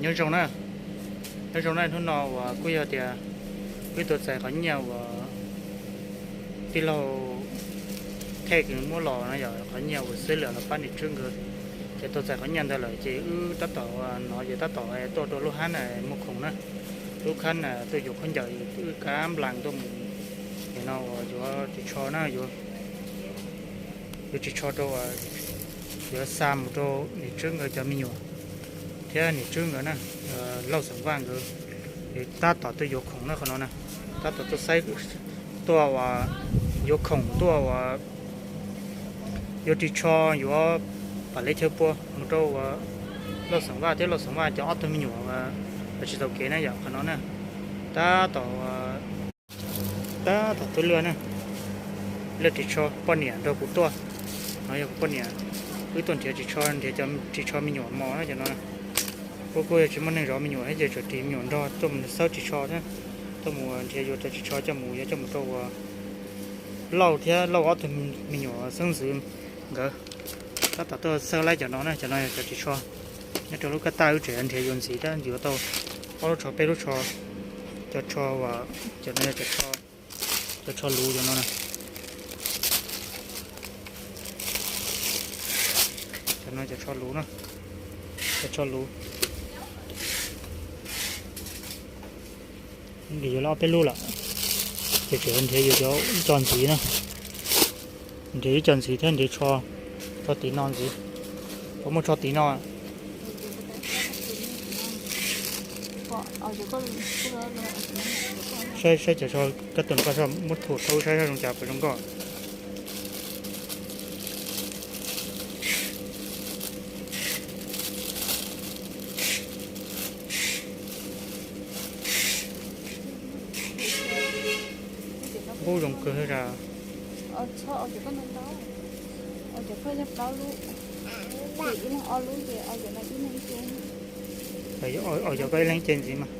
Nyob zoo na, nyob zoo na, hnub no uas kuj yog tias wb tuaj txais qhov nyiaj uas tij laug Thej muab los no yog qhov nyiaj uas xwb lawm los pab niam tswb nkawd. Ces tuaj txais qhov nyiaj ntawd lawm ces wb tab tom no ces tab tom tuaj rau lub hab na, muag khoom na, lub khab na tuaj yuav khaub ncaws, wb kab nplas tuaj mus. Nim no uas yuav ris tsho na, yuav ris tsho rau, yuav xa mus rau niam tswb nkawd cov me nyuam thiab niam tswb nkawd na, Lauj Xeem Vaj nkawd. Tab tom tuaj yuav khoom na, qhov no na, tab tom tuaj xaib, tuaj uas yuav khoom, tuaj uas yuav ris tsho, yuav pam leb chaw pua mus rau uas Lauj Xeem Vaj thiab Lauj Xeem Vaj cov ob tug me nyuam uas tsis tau kev na yom. Qhov no na, tab tom tab tom tuaj luaj na, luaj ris tsho, poj niam nrog kuv tuaj. No yog kuv poj niam, wb tuaj nrhiav ris tsho, nrhiav cov ris tsho me nyuam mos na cov no. Kuv kuj yog tsis muaj neeg zov me nyuam thiab ces tsuas ris me nyuam nrog tuaj mus xawb ris tsho thiab, tuaj mus nrhiav yuav cov ris tsho coj mus, yuav coj mus rau uas Lauj thiab Lauj ob tug me nyuam xeeb ntxwv nkawd. Tab tom tuaj xawb laib cov no na, cov no yog cov ris tsho. Nyob rau lub kab taj wb tseem nrhiav yuav ntxiv thiab, yuav tau ob lub tsho peb lub tsho, cov tsho uas, cov no yog cov tsho luv cov no na. Cov no cov tsho luv na, cov tsho luv. Nrhiav yuav ob peb lub lawm, ces tseem nrhiav yuav cov ib co ntxiv na. Nrhiav ib co ntxiv thiab nrhiav tsho, tsho tim no ntxiv. Puas muaj tsho tim no? Saib, saib cov tsho kab tus no koj muab thuam rau wb saib zoo cas puas zoo nkauj. Ub, zoo kawg li. Cov koj ib leeg ce ntxiv mas.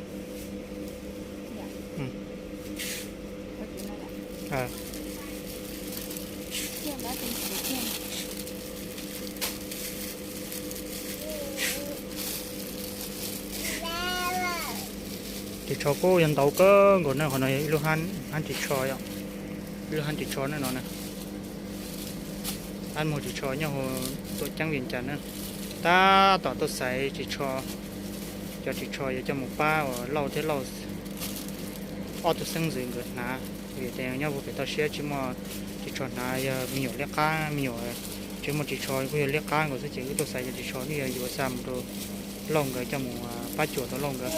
Ris tsho kuj yog ntau kawg nkaus na, qhov no yog ib lub hab ris tsho yom, ib lub hab ris tsho na no na. Hab muag ris tsho nyob hauv tuam ceeb Vias Cas na. Tab tom tuaj xaiv ris tsho, cov ris tsho yuav coj mus pab uas Lauj thiab Lauj ob tug xeeb ntxwv nkawd hnav, vim tias nyob puag pem toj siab tsis muaj ris tsho hnav, yog me nyuam liab qab, me nyuam tsis muaj ris tsho kuj yog liab qab nkaus xwb ces wb tuaj xaiv cov ris tsho no yog yuav xa mus rau Lauj nkawd coj mus pab cuam tau Lauj nkawd.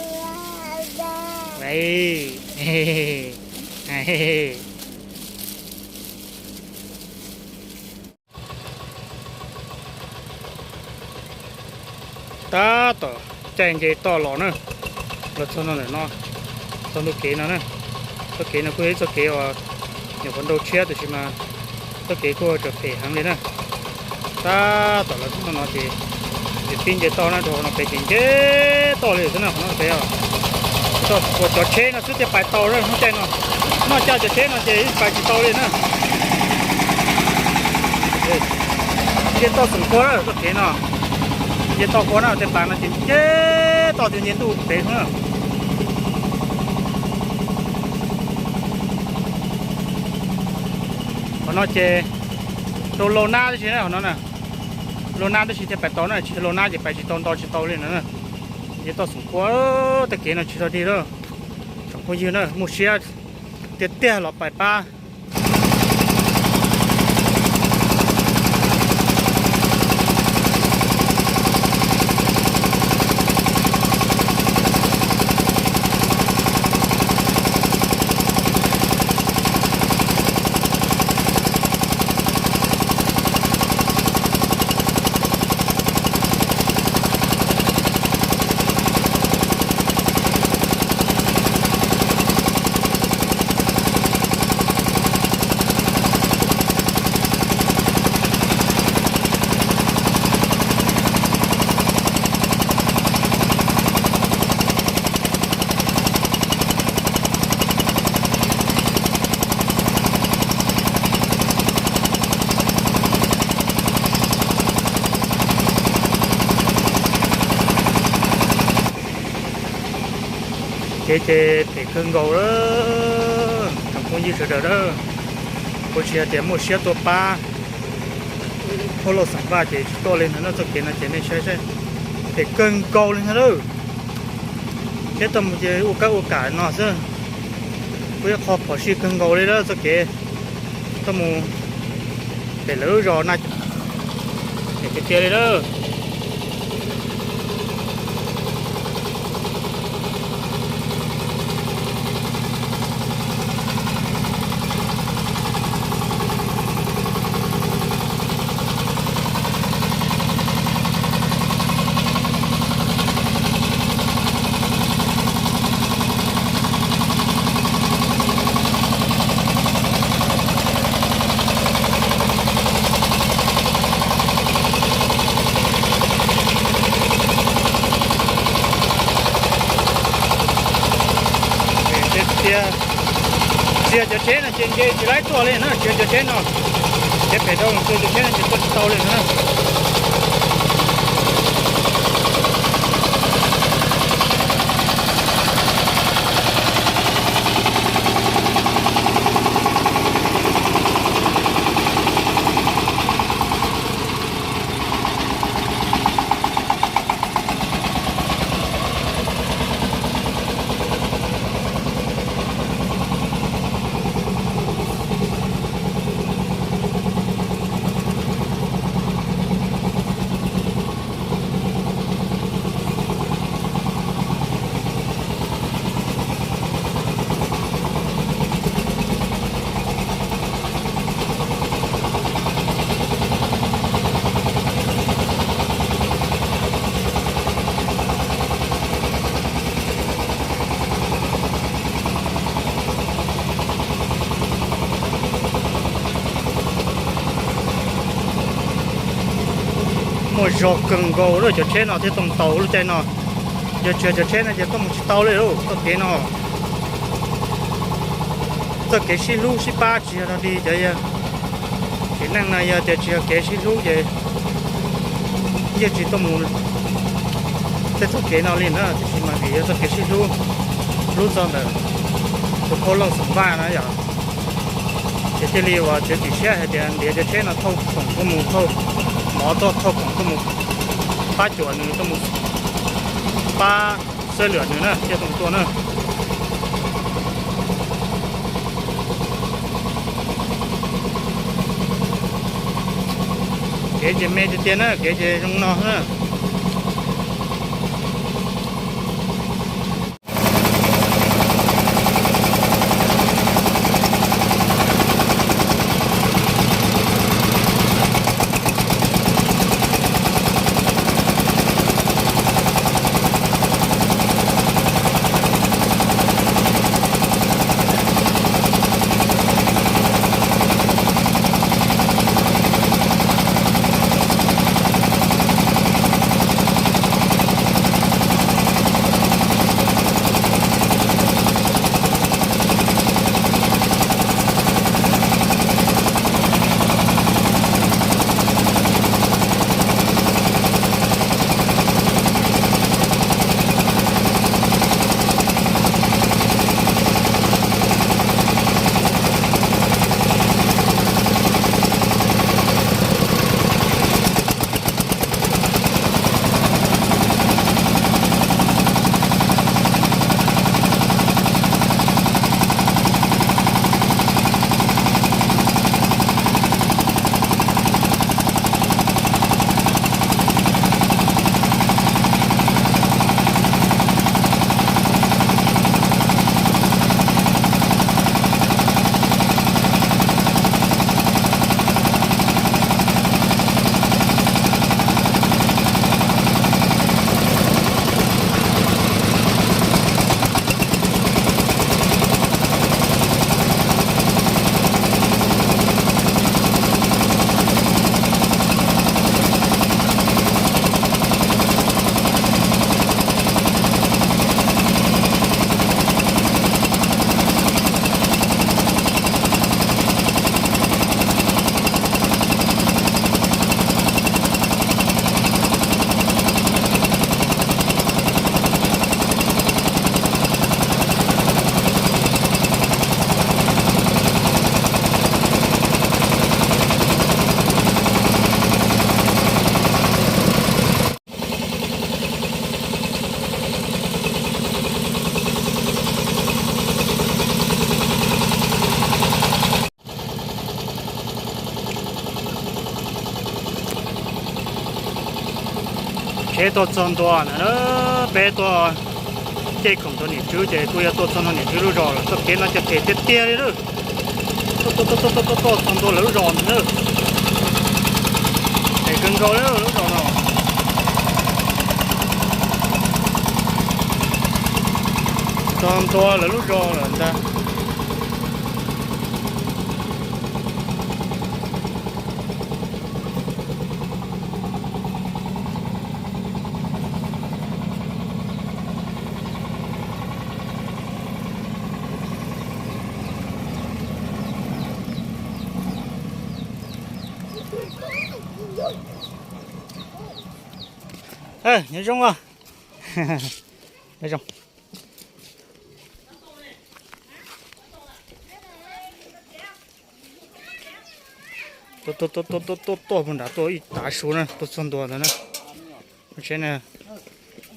Tab tom caij nce toj los na, los txog no ntawm no, txog ntu kev no na. Txoj kev no kuj yog ib txoj kev uas nyuam qhuav nrau tshiab tiam sis mas txoj kev kuj tseem phem heev li na. Tab tom los txog no ces, ces pib nce toj na, rau qhov no pem ces nce toj li xwb na, qhov no pem os. Toj uas cov tsheb no xwb thiaj pais tau na, hnub caij no, noj caj cov tsheb no ces pais tsis tau li na. Nce toj xoom kua na txoj kev no, nce toj kua na, tej pas no ces nce toj tias nce ntuj pem xwb na. Qhov no ces rau Lauj Nab tib si na, qhov no na, Lauj Nab tib si thiaj pais tau na, tsis yog Lauj Nab ces pais tsis tau, nto tsis tau li no na. Nce toj xoom kua, tej kev no tsis rog dig lawm. Tsoom phooj ywg na, muaj siab tiag tiag los pais pab. Kev ces phem kawg nkaus lawm tsoom phooj ywg sawv daws a. Kuv tsis hais tias muaj siab tuaj pab Phob Lauj Xeem Vaj ces tsis tuaj li ntag na, txoj kev no ces nej saib saib, phem kawg nkaus li ntag lauj. Thiab tuaj mus ces ua kab ua kam no xwb, kuj yog qhov phom sij kawg nkaus li lawm txoj kev tuaj mus pem lawv lub zos na, phem tiag tiag li lawm. Txias cov tsheb no ces nce tsis laib tuaj li na, tsis yog cov tsheb no, tsheb phem dhau los xwb, cov tsheb no ces tuaj tsis tau li na. Muaj zog kawg nkaus lawm, cov tsheb no thiaj tuaj tau lub caij no. Yog tsis yog cov tsheb no ces tuaj mus tsis tau li lauj, txoj kev no. Txoj kev sib hlub sib pab tsis yog dog dig cov yog, txiv neej no yog tias tsis yog kev sib hlub ces yeej tsis tuaj mus tej txoj kev no li na, tiam sis mas vim yog txoj kev sib hlub, hlub txog ntawm tus Phob Lauj Xeem Vaj na yom, ces thiaj li uas txiav txim siab hais tias ntiav cov tsheb no thauj khoom tuaj mus, thauj mov tuaj, thauj khoom tuaj mus pab cuam nws, tuaj mus pab xab lwm nws na, thiaj tuaj mus tuaj na. Kev ces me tiag tiag na, kev ces zoo no na. Peb tuaj txog ntua ntawm na, peb tuaj caij khoom rau niam tswb ces kuj yog tuaj txog ntua niam tswb lub zos lawm. Txoj kev no ces phem tiag tiag li lawm. Tuaj tuaj tuaj tuaj tuaj tuaj txog ntua lawv lub zos ntawm na. Phem kawg nkaus li lub zos no. Txog ntua lawv lub zos lawm ntag. Nyob zoo os. Nyob zoo. Tuaj tuaj tuaj tuaj tuaj tuaj puag nrad tuaj ib tav su na, tuaj txog ntua ntawd na. Lub tsheb,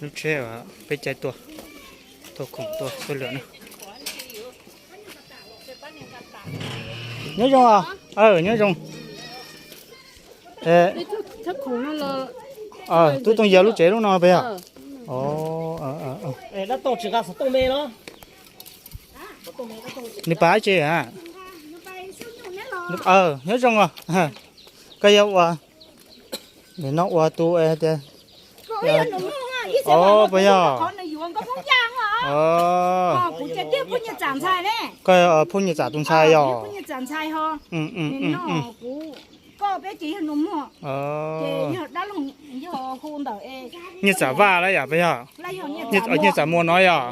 lub tsheb peb caij tuaj, tuaj khoom tuaj xab lwm na. Nyob zoo os. Nyob zoo. Tub Tooj Yawg lub tsev lub no peb yog? Nws pab tsev a? Nyob zoo os. Koj yog ua, nim no ua tus tias, puas yog? Koj phooj ywg txam tus ntxhais yog? Nyiaj txam vaj lawm yom, puas yog? Nyiaj txam muag no yom?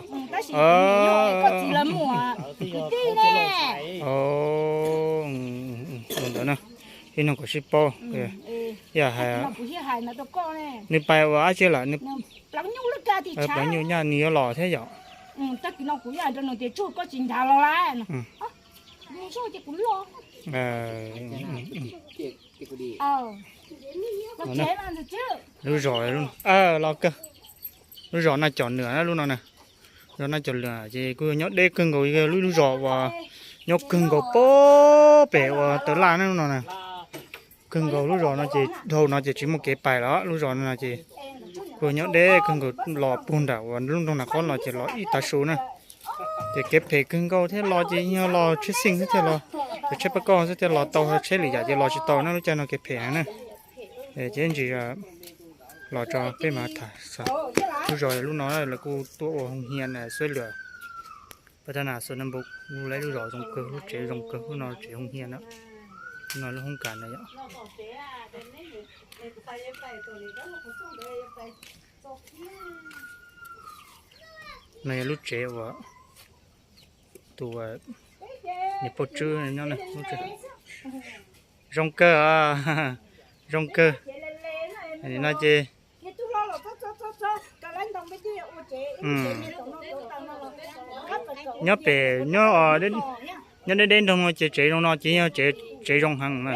Ntawd na, ib nug kom sib paub. Yog hais nws pais ua dab tsi lawm? Pleev nyuj nyaj nws yuav los thiab yom? Lub zos, los kawg. Lub zos Naj Cov Nws na, lub no na. Zos Naj Cov Nws ces kuj nyob deb kawg nkaus, yog lub, lub zos uas nyob kawg nkaus pem uas Tawv Laj na lub no na. Kawg nkaus lub zos no ces dhau no ces tsis muaj kev pais lawm, lub zos no ces kuj nyob deb kawg nkaus los puag nram uas lub nroog Nas Khob los ces los ib tav su na. Ces kev phem kawg nkaus thiab los ces yog los tsheb xeej xwb thiaj los, tsheb pab koj xwb thiaj los tau, tsheb lwm yam ces los tsis tau na, lub caij no kev phem heev na. Ces ntsis los tso peb mam tham. Lub zos lub no lawv kuj tuaj ua hoo hias na, xuab lwm. Pab thab nas xuab na npau, lub zos zoo kawg, lub tsev zoo kawg, lub no tsev hoo hias na. Lub no lub hoob kas na yom. No yog lub tsev uas tus niam poj tswb nyob na. Zoo kawg, zoo kawg. No ces nyob pem, nyob deb deb nroog no ces tsev zoo no ces yog tsev zoo heev na.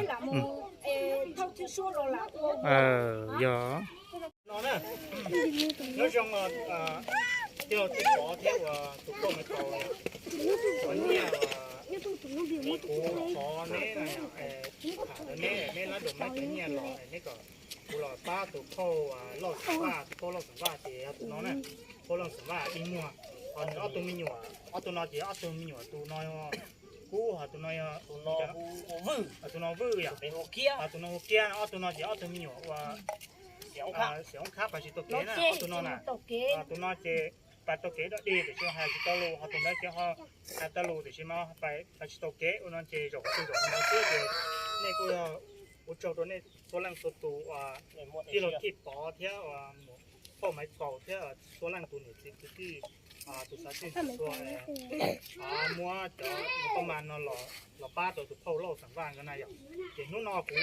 Yog no na, nyob zoo, tij laug Txij Pov thiab uas tus phauj Maiv Kaus, qhov nyiaj uas kuv thov neb, tham rau neb, neb lab dum neb cov nyiaj los neb kom kuv los pab tus phauj Lauj Xeem Vaj, tus phauj Lauj Xeem Vaj ces yog tus no na, phauj Lauj Xeem Vaj dig muag, ho nws ob tug me nyuam, ob tug no ces ob tug me nyuam, tus no Kub, ho tus no yog, tus no Vwj yom, ho tus no hu Kiab, ob tug no ces ob tug me nyuam ua Xiam Oob Khab pais tsis tau kev na, ob tug no na, tus no ces pais tau kev dog dig tiam sis hais tsis tau lus, ho tus ntawd ces ho hais tau lus tiam sis mas pais tsis tau kev, ua no ces zaum twg zaum no xwb ces nej kuj yog ua tsaug rau nej txhua leej txhua tus, tij laug Txij Pov thiab phauj Maiv Kaus thiab txhua leej tus niam txiv kwv tij, tus xav txij txhua, muab cov toj mas no los pab rau tus phauj Lauj Xeem Vaj nkawd na yom. Ces hnub no kuv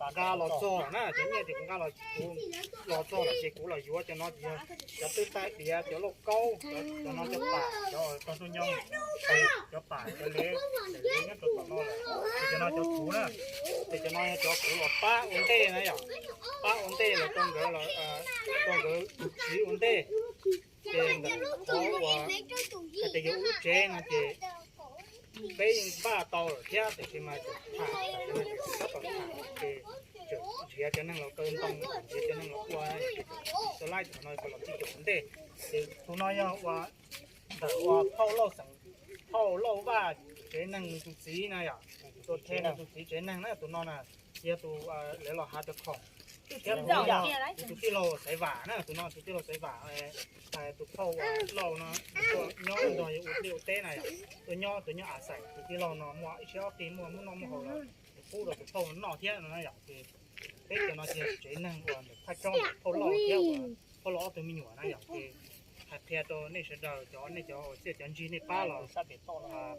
nqa los txog na, cov nyiaj ces kuv nqa los, kuv los txog lawm ces kuv los yuav cov no ces yog cov twb taig diav, cov lauj kaub, cov no cov pam, cov tog ntoo nyoog, cov pam cov lev, lev nyob rau tom no lawm, ces cov no cov kuv na, ces cov no yog cov kuv los pab ua ntej na yom, pab ua ntej los rau nkawd, rau nkawd tus txiv ua ntej. Ces ntawm qhov uas hais tias yuav ua lub tsev no ces peb yeej npaj tau lawm thiab tiam sis mas tseem tham, tab tom tham ces tseem Tias cov neeg los kaw ntoo, tias cov neeg los ua, cov laib thaum no los txij caum ntej. Ces tus no yog ua ntawm ua phauj Lauj xeem, phauj Lauj Vaj tsev neeg nws tus txiv na yom, tus tsev neeg, tus txiv tsev neeg na tus no na, yog tus lawv los hav cov khoom. Thiab tus no yog tus tij laug Xaiv Vam na, tus no tus tij laug Xaiv Vam, tus phauj Lauj no, nyob nrog yog ua liaj ua teb na yom, tuaj nyob tus nyob a xais tus tij laug no muaj ib txhia ob tij muaj muab noj muab haus los pub rau tus phauj noj thiab no yom. Ces peb cov no ces tsev neeg uas ntawm thaj tsam phauj Lauj thiab phauj Lauj ob tug me nyuam na yom. Ces hais qhia rau nej sawv daws cov, nej cov uas txiaj cov ntsig nej pab los,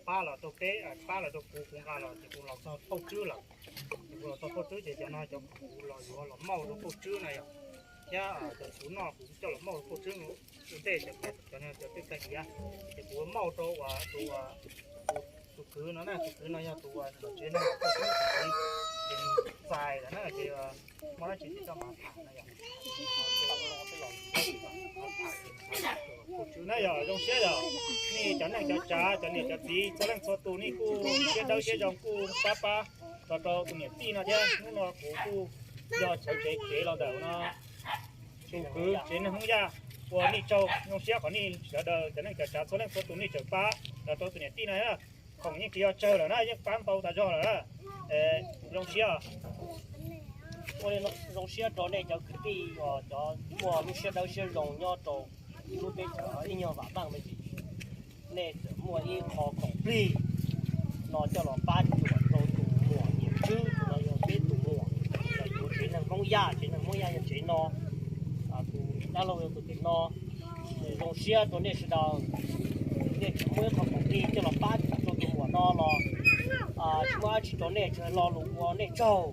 pab los rau peb, pab los rau kuv, kuv nqa los ces kuv los txog phauj Tswb lawm. Ces kuv los txog phauj Tswb ces cov no cov kuv los yuav los mauj rau phauj Tswb na yom. Thiab cov kuv noj kuv coj los mauj rau phauj Tswb ua ntej, cov, cov twj tag hiav. Ces kuv mauj rau uas tus, tus kwv no na, tus kwv no yog tus uas tsev neeg phauj Tswb tus kwv, ces nws txais lawm na ces muaj dab tsi ces koj mam tham na yom. Phauj Tswb na yom, zoo siab yom, nej cov neej cov tsav cov niam cov txiv txhua leej txhua tus nej kuj siab dawb siab zoo kuj pab pab los rau tus niam tij no thiab. Hnub no kuv kuj yog sawv tsev kev los ntawm no tus kwv tsev neeg Hmoob Yaj ua nej tsaug, zoo siab qhov nej sawv daws cov neej cov tsav txhua leej txhua tus nej tseem pab los rau tus niam tij no. Khoom yeej tsis yog tsawg lawm na, yeej pab ntau tas zog lawm na. Zoo siab. Ua zoo siab rau nej cov kwv tij uas cov muaj lub siab dawb siab zoo nyob rau lub teb chaws ib nyuag vam meej me ntsis. Nej txawm muaj ib qho khoom plig no coj los pab cuam rau tus muam Nyiam Tswb, tus no yog peb tus muam, los yuav tsev neeg Hmoob Yaj, tsev neeg Hmoob Yaj yog tsev no, tus dab laug yog tus tim no. Zoo siab rau nej sawv daws, nej tseem muaj ib qho khoom plig coj los pab cuam rau tus muam no los tsis muaj dab tsi rau nej, tsuas lo lus ua nej tsaug.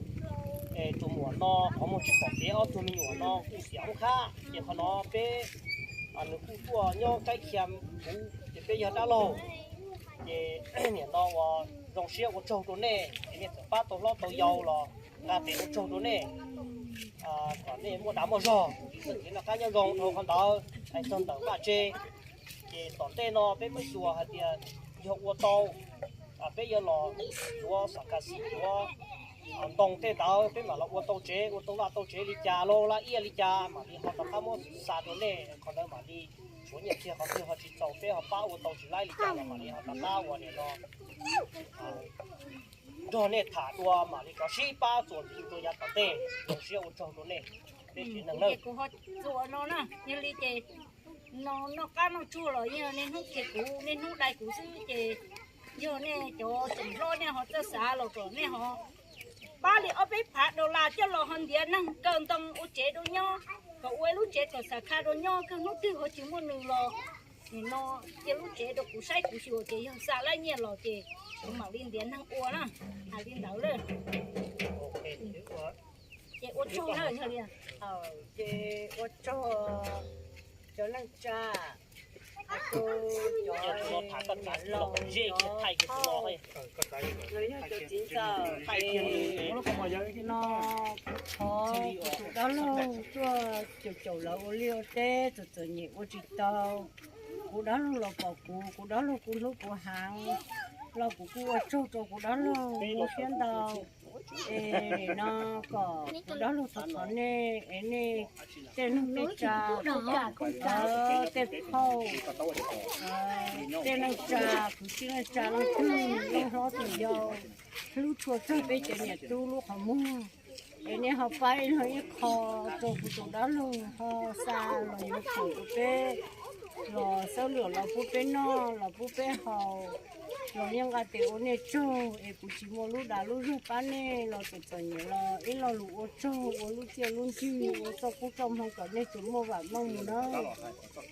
Es tus muam no qhov muag tsis pom kev, ob tug me nyuam no kuj xiam oob khab, ces qhov no peb, nws kuj tuaj nyob kaib khia kuv, ces peb yog dab laug. Ces nim no uas zoo siab ua tsaug rau nej, ces nej txawm pab tau hlob tau yau los nqa tes ua tsaug rau nej, kom nej muaj dag muaj zog, txoj kev noj qab nyob zoo dhau qhov ntawd. Hais txog ntawm vaj tse, ces tom ntej no peb muab xyuas hais tias yog ua tau, peb yuav los yuav xam kas xim yuav ntoo tej ntawd, peb mam los ua tau tsev, ua tau vaj tau tsev li cas, laj iab li cas mam li ho rov qab muab xa rau nej. Qhov ntawd mam li tshuav nyiaj txiag qhov twg ho tsis txaus, peb ho pab ua tau tsis laib li cas los mam li ho rov qab ua nim no nrog nej tham dua mam li rov sib pab txuas ntxiv rau yav tom ntej. Zoo siab ua tsaug rau nej, peb tsev neeg na. Kuv ho txuas no na, yog li ces no noj qab noj tsuag los yog niaj hnub qhia kuv niaj hnub dai kuv xwb, ces yog nej cov tseem hlob nej ho txawj xav los kom nej ho pab li ob peb phav dollar coj los ho ntiav neeg kaw ntoo ua tsev rau nyob, kom ua ib lub tsev kom xam khas rau nyob, kawg hnub twg ho tsis muaj nws los nim no cia lub tsev rau kuv saib kuv xyuas, ces yog xa laib nyiaj los ces kuv mam li ntiav neeg ua na. Hais li ntawd lawm. Ces ua tsaug na, yog li ces ua tsaug cov neej tsa, cov laus, cov yog cov txiv ntxawm, no kuv thov kuv tus dab laug tuaj caum caum lawv ua liaj ua teb txom txom nyem ua tsis tau. Kuv dab laug los pom kuv, kuv dab laug kuv hlub kuv heev, los kuv kuj ua tsaug rau kuv dab laug lub siab ntau. Es nim no kom kuv dab laug thov thov nej, es nej tej neej tej tsa, tej phauj, tej neej tsa, kwv tij neej tsa leej twg, leej hlob tus yau, hlub tshua txog peb cov niam tub lub qhov muag, es nej ho pab ib leeg ib qho rau kuv tus dab laug ho xa los yuav khoom rau peb, los xab luam los pub peb noj los pub peb haus, los yeej nqa tes ua nej tsaug. Es kuv tsis muaj lub dag lub zog pab nej los txom txom nyem los ib lo lus ua tsaug, ua lub txiaj lub ntsig, ua txoj kub txoj hmoo kom nej tsuas muaj vam meej mus na.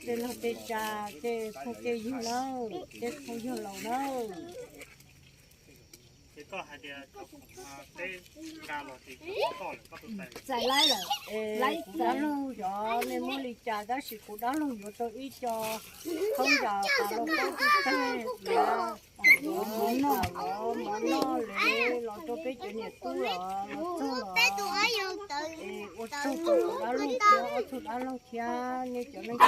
Tej neej tej tsa, tej phooj tej ywg na, tej phooj ywg laus na. Txais laib lawm. Es kuv dab laug yog nej muab li cas tab sis kuv dab laug yuav tau ib co khaub ncaws tas los kaub tug tag, yuav mov noj los mov noj li los rau peb cov niam tub los los txog los. Es ua tsaug rau kuv dab laug thiab ob tug dab laug thiab nej cov neej